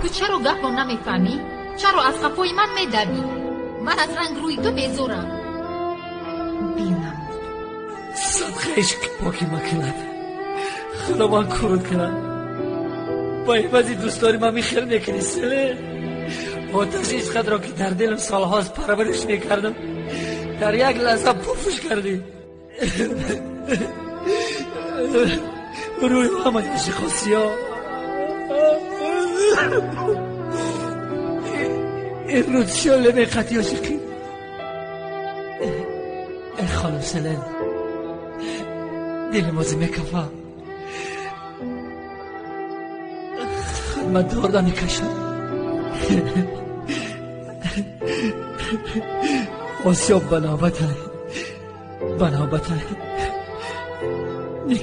Ту чаро гапро намефаҳмӣ? Чаро аз қафои ман медавӣ? Ман аз рангрӯи ту безорам. Бинамуд. Садқаи ишқи поки макунад. Худованд курут кунад. Ба ивази дӯстдори ман михел мекунӣ, Селен? Оташи ишқатро ки дар дилам солҳост парвариш мекардам, дар як лаҳза пуфш кардӣ. Рӯи ҳамаи ошиқо сиёҳ. Имрӯз шӯле меқати ошиқӣ. Эй хонум Селен, дили мози мекафа. Хидмат дорда мекашам. Осиёб ба навбатай, ба навбатай.